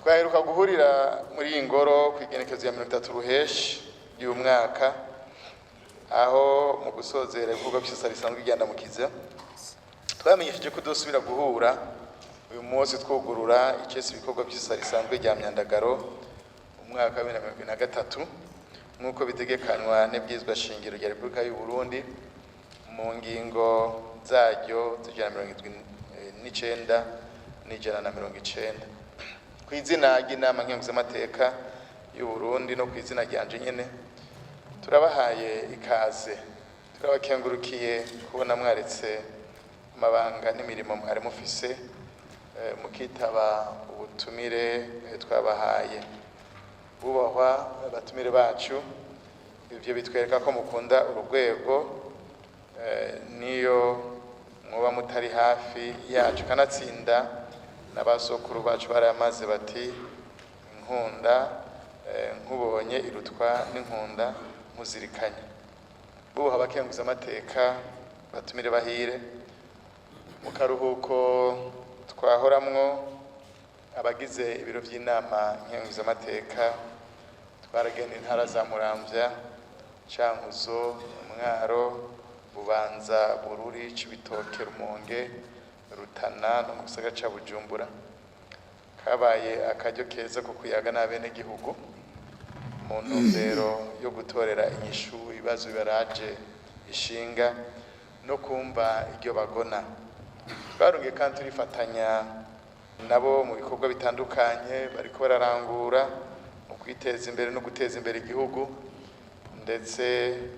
Twaheruka guhurira muri iyi ngoro ku igenekerezo ya 30 ruheshi y'uyu mwaka, aho mu gusozera ibikorwa byose bisanzwe ryandamukiza twamenyesheje ko dusubira guhura uyu munsi twugurura icese ibikorwa byose risanzwe rya Myandagaro umwaka wa 2023, nk'uko bitegekanywa n'ibwirizwa shingiro rya Repubulika y'u Burundi mu ngingo zaryo z'179 n'190. Ku izina ry'inama nkenguzamateka y'u Burundi no ku izina ryanje nyene, turabahaye ikaze, turabakengurukiye kubona mwaretse amabanga n'imirimo mwari mufise, mukitaba ubutumire twabahaye. Bubahwa abatumire bacu, ivyo bitwereka ko mukunda urugwego, niyo muba mutari hafi yacu. Kanatsinda n'abasokuru bacu barayamaze bati: "Inkunda nkubonye irutwa n'inkunda muzirikanye." Bubaha abakenguza amateka, batumire bahire, mu karuhuko twahoramwo abagize ibiro vy'inama nkenguzamateka twaragenda intara za Muramvya, Cankuzo, Mwaro, Bubanza, Bururi, Cibitoke, Rumonge, Rutana no mu gisagara ca Bujumbura. Kabaye akaryo keza ko kuyaga n'abenegihugu mu ntumbero yo gutorera inyishu ibibazo bibaraje ishinga no kumva iryo bagona. Twarongeye kandi turifatanya nabo mu bikorwa bitandukanye bariko bararangura mu kwiteza imbere no guteza imbere igihugu, ndetse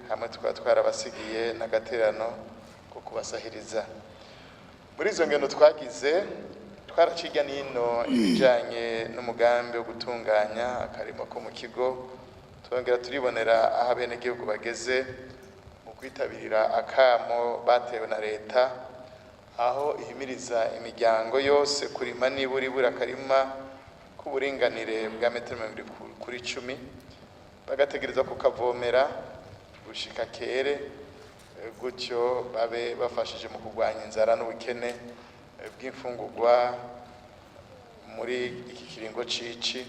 hamwe tukaba twarabasigiye n'agaterano ko kubasahiriza. Muri izo ngendo twagize, twaraciga nino ibijanye n'umugambi wo gutunganya akarima ko mu kigo, twongera turibonera aho abenegihugu bageze mu kwitabirira akamo batewe na leta, aho ihimiriza imiryango yose kurima nibura ibura akarima k'uburinganire bwa metero 20 kuri 10, bagategereza kukavomera gushika kere, gutyo babe bafashije mu kurwanya inzara n'ubukene bw'imfungurwa muri iki kiringo cici,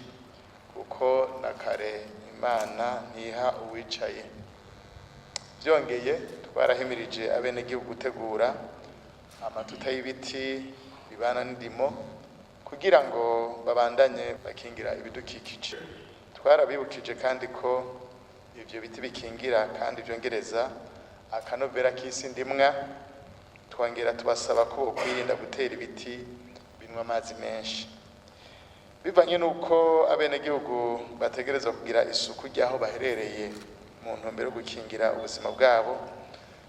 kuko na kare Imana ntiha uwicaye. Byongeye, twarahimirije abenegihugu gutegura amatuta y'ibiti bibana n'indimo kugira ngo babandanye bakingira ibidukikije. Twarabibukije kandi ko ivyo biti bikingira kandi vyongereza akanovera k'isi ndimwa, twongera tubasaba ko bokwirinda gutera ibiti binywa amazi menshi. Bivanye n'uko abenegihugu bategerezwa kugira isuku ry'aho baherereye mu ntumbero yo gukingira ubuzima bwabo,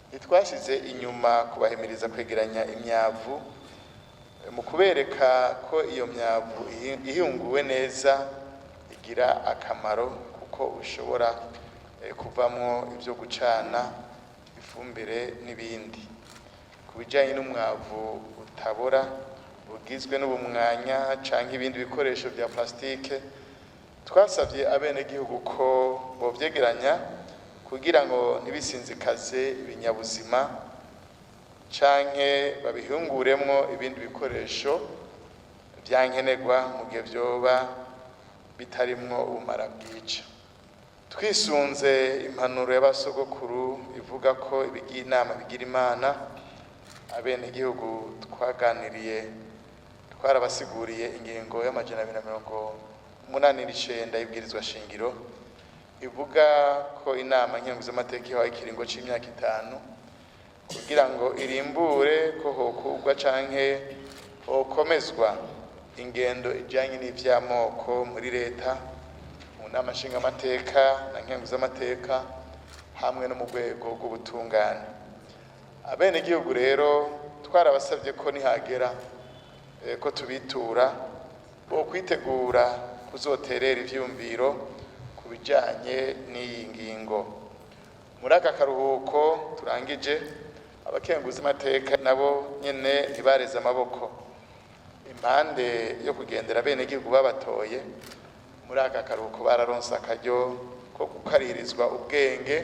ntitwasize inyuma kubahimiriza kwegeranya imyavu mu kubereka ko iyo myavu ihunguwe neza igira akamaro, kuko ushobora kuvamwo ibyo gucana, ifumbire n'ibindi. Ku bijyanye n'umwavu utabora ugizwe n'ubumwanya canke ibindi bikoresho bya plastike, twasabye abenegihugu ko bovyegeranya kugira ngo ntibisinzikaze ibinyabuzima canke babihunguremwo ibindi bikoresho vyankenerwa mu gihe vyoba bitarimwo ubumara bwica. Twisunze impanuro y'abasogokuru ivuga ko ibigira inama bigira Imana, abenegihugu twaganiriye twarabasiguriye ingingo y'289 y'ibwirizwa shingiro ivuga ko inama nkenguzamateka ihawe ikiringo c'imyaka 5 kugira ngo irimbure ko hokurwa canke hokomezwa ingendo ijanye n'ivy'amoko muri leta, mu nama nshingamateka na nkenguzamateka, hamwe no mu rwego rw'ubutungane. Abenegihugu rero twarabasabye ko nihagera ko tubitura bo kwitegura kuzoterera ivyumviro ku bijanye n'iyi ngingo. Muri aka karuhuko turangije, abakenguzamateka nabo nyene ntibareze amaboko. Impande yo kugendera abenegihugu babatoye, muri aka karuhuko bararonse akaryo ko gukaririzwa ubwenge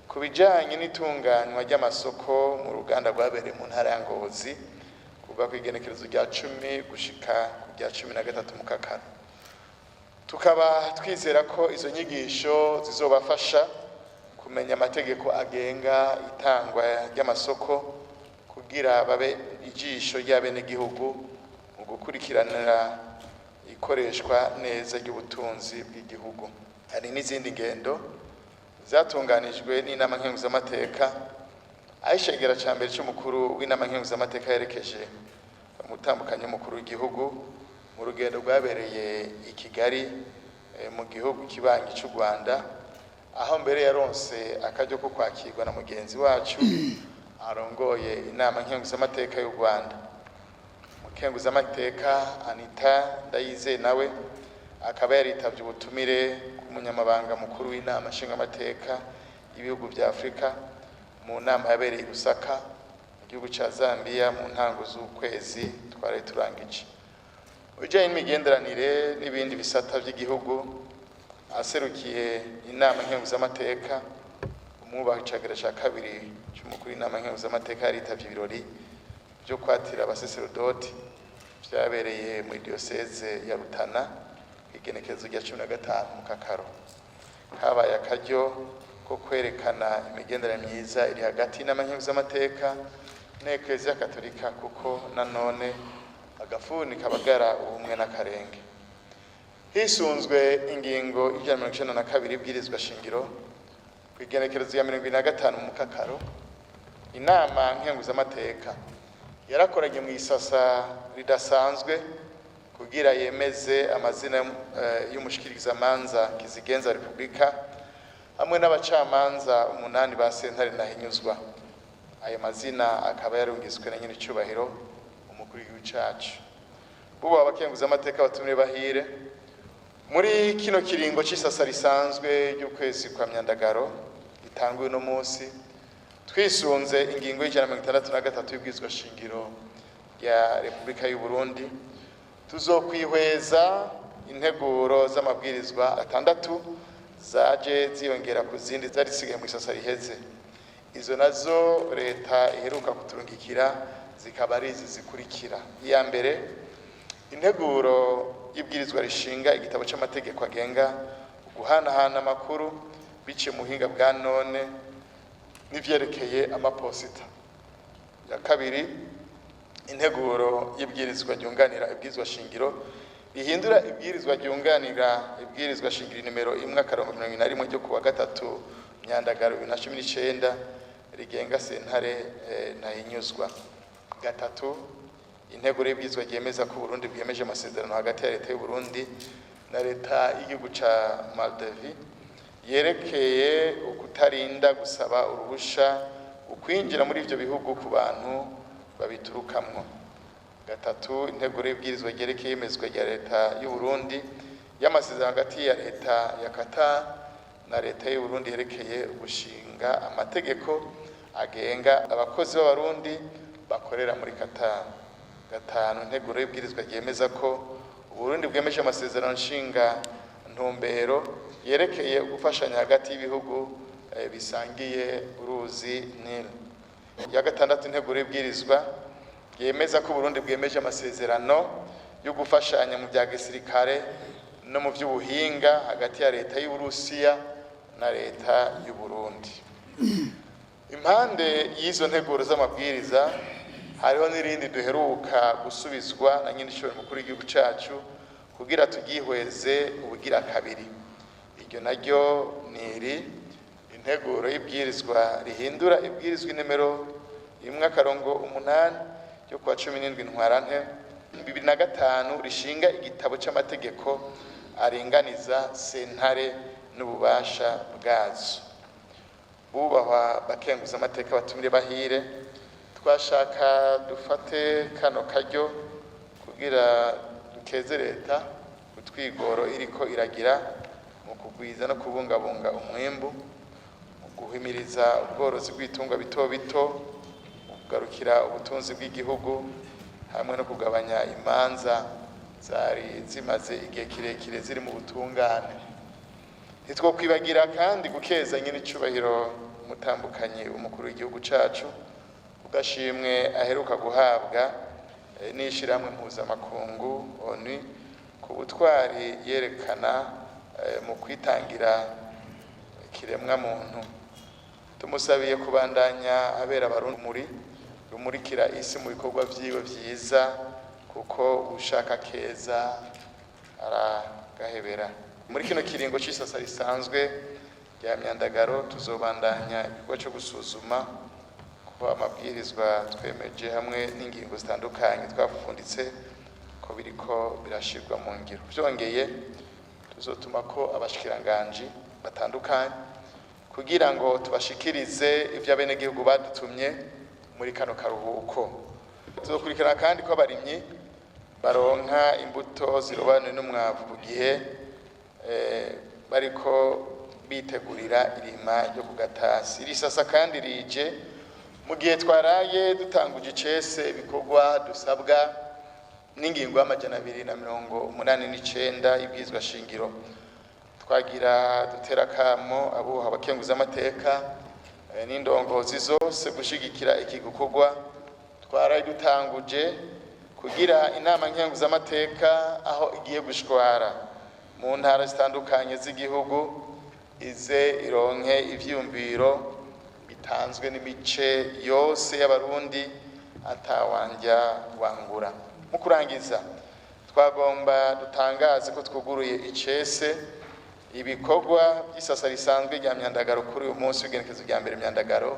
ku bijanye n'itunganywa ry'amasoko mu ruganda rwabereye mu ntara ya Ngozi kuva ku igenekerezo rya 10 gushika ku rya 13 mu Kakaro. Tukaba twizera ko izo nyigisho zizobafasha kumenya amategeko agenga itangwa ry'amasoko kugira babe ijisho ry'abenegihugu mu gukurikiranira ikoreshwa neza ry'ubutunzi bw'igihugu. Hari n'izindi ngendo zatunganijwe n'inama nkenguzamateka, aho icegera ca mbere c'umukuru w'inama nkenguzamateka yerekeje umutambukanyi w'umukuru w'igihugu mu rugendo rwabereye i Kigali, mu gihugu kibanyi c'u Rwanda, aho mbere yaronse akaryo ko kwakirwa na mugenzi wacu arongoye inama nkenguzamateka y'u Rwanda. Mukenguzamateka Anita Ndayizeye nawe akaba yaritavye ubutumire bw'umunyamabanga mukuru w'inama nshingamateka y'ibihugu vya Afurika mu nama yabereye i Lusaka mu gihugu ca Zambia mu ntango z'ukwezi twari turangije. Mu bijanye n'imigenderanire n'ibindi bisata vy'igihugu, aserukiye inama nkenguzamateka, umwubaha icagera ca kabiri c'umukuru w'inama nkenguzamateka yaritavye ibirori vyo kwatira abasaserodoti vyabereye muri diyoseze ya Rutana igenekerezo rya 15 Mukakaro. Kabaye akaryo ko kwerekana imigenderanire myiza iri hagati y'inama nkenguzamateka n'Ekleziya Katolika, kuko nanone agafuni kabagara ubumwe n'akarenge. Hisunzwe ingingo 192 ibwirizwa shingiro, ku igenekerezo rya 75 Mukakaro, inama nkenguzamateka yarakoranye mu isasa ridasanzwe kugira yemeze amazina y'umushikirizamanza kizigenza Repubulika hamwe n'abacamanza 8 ba sentare ntahinyuzwa. Ayo mazina akaba yarungitswe na nyenicubahiro umukuru w'igihugu cacu. Buba abakenguzamateka batumire bahire, muri kino kiringo c'isasa risanzwe ry'ukwezi kwa Myandagaro gitanguye uno munsi, twisunze ingingo y'163 y'ibwirizwa shingiro rya Repubulika y'u Burundi, tuzokwihweza integuro z'amabwirizwa 6 zaje ziyongera ku zindi zari zisigaye mu isasa riheze. Izo nazo leta iheruka kuturungikira zikaba ari izi zikurikira: iya mbere, integuro y'ibwirizwa rishinga igitabo c'amategeko agenga guhanahana amakuru biciye mu buhinga bwa none n'ivyerekeye amaposita; ya kabiri, integuro y'ibwirizwa ryunganira ibwirizwa shingiro rihindura ibwirizwa ryunganira ibwirizwa shingiro nimero 1-41 ryo kuwa 3 Myandagaro 2019 rigenga sentare ntahinyuzwa; gatatu, integuro y'ibwirizwa ryemeza ko Burundi bwiyemeje amasezerano hagati ya leta y'u Burundi na leta y'igihugu ca Maldives yerekeye ukutarinda gusaba uruhusha ukwinjira muri ivyo bihugu ku bantu babiturukamwo; gatatu, integuro y'ibwirizwa ryerekeye iyemezwa rya leta y'u Burundi y'amasezerano hagati ya leta ya Qatar na leta y'u Burundi yerekeye gushinga amategeko agenga abakozi b'abarundi bakorera muri Qatar; gatanu, integuro y'ibwirizwa ryemeza ko Uburundi bwemeje amasezerano nshinga ntumbero yerekeye gufashanya hagati y'ibihugu bisangiye uruzi Nile; ya gatandatu, integuro y'ibwirizwa yemeza ko Burundi bwemeje amasezerano yo gufashanya mu bya gisirikare no mu by'ubuhinga hagati ya leta y'Uburusiya na leta y'u Burundi. Impande y'izo nteguro z'amabwiriza, hariho n'irindi duheruka gusubizwa na nyenicubahiro mukuru w'igihugu cacu kugira turyihweze ubugira kabiri. Iryo naryo ni iri: integuro y'ibwirizwa rihindura ibwirizwa inimero 1-8 ryo kuwa 17 Ntwarante 2005 rishinga igitabo c'amategeko aringaniza sentare n'ububasha bwazo. Bubahwa bakenguza amateka batumire bahire, twashaka dufate kano karyo kugira dukeze leta utwigoro iriko iragira mu kugwiza no kubungabunga umwimbu, mu guhimiriza ubworozi bw'ibitungwa bito bito, mu kugarukira ubutunzi bw'igihugu hamwe no kugabanya imanza zari zimaze igihe kirekire ziri mu butungane. Ntitwokwibagira kandi gukeza nyenicubahiro umutambukanyi umukuru w'igihugu cacu ugashimwe aheruka guhabwa n'ishirahamwe mpuzamakungu ONU Ku butwari yerekana mu kwitangira ikiremwa muntu, tumusabiye kubandanya abera Abarundi muri rumurikira isi mu bikorwa vyiwe vyiza, kuko ushaka keza aragahebera. Muri kino kiringo c'isasa risanzwe rya Myandagaro, tuzobandanya igikorwa co gusuzuma ko amabwirizwa twemeje hamwe n'ingingo zitandukanye twapfunditse ko biriko birashirwa mu ngiro. Vyongeye, tuzotuma ko abashikiranganji batandukanye kugira ngo tubashikirize ivyo abenegihugu badutumye muri kano karuhuko. Tuzokurikirana kandi ko abarimyi baronka imbuto zirobanuye n'umwavu ku gihe, bariko bitegurira irima ryo ku gatasi. Iri sasa kandi rije mu gihe twaraye dutanguje icese ibikorwa dusabwa n'ingingo y'289 y'ibwirizwa shingiro. Twagira dutera kamo abuha abakenguza amateka n'indongozi zose gushigikira iki gikorwa twaraye dutanguje, kugira inama nkenguzamateka aho igiye gushwara mu ntara zitandukanye z'igihugu ize ironke ivyiyumviro bitanzwe n'imice yose y'Abarundi atawanja wangura. Mu kurangiza, twagomba dutangaze ko twuguruye icese ibikorwa by'isasa risanzwe rya Myandagaro kuri uyu munsi w'igenekerezo rya 1 Myandagaro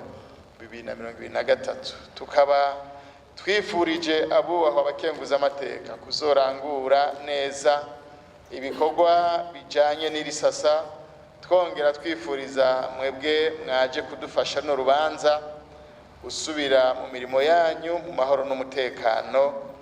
2023. Tukaba twifurije abubahwa abakenguza amateka kuzorangura neza ibikorwa bijanye n'iri sasa, twongera twifuriza mwebwe mwaje kudufasha no rubanza gusubira mu mirimo yanyu mu mahoro n'umutekano.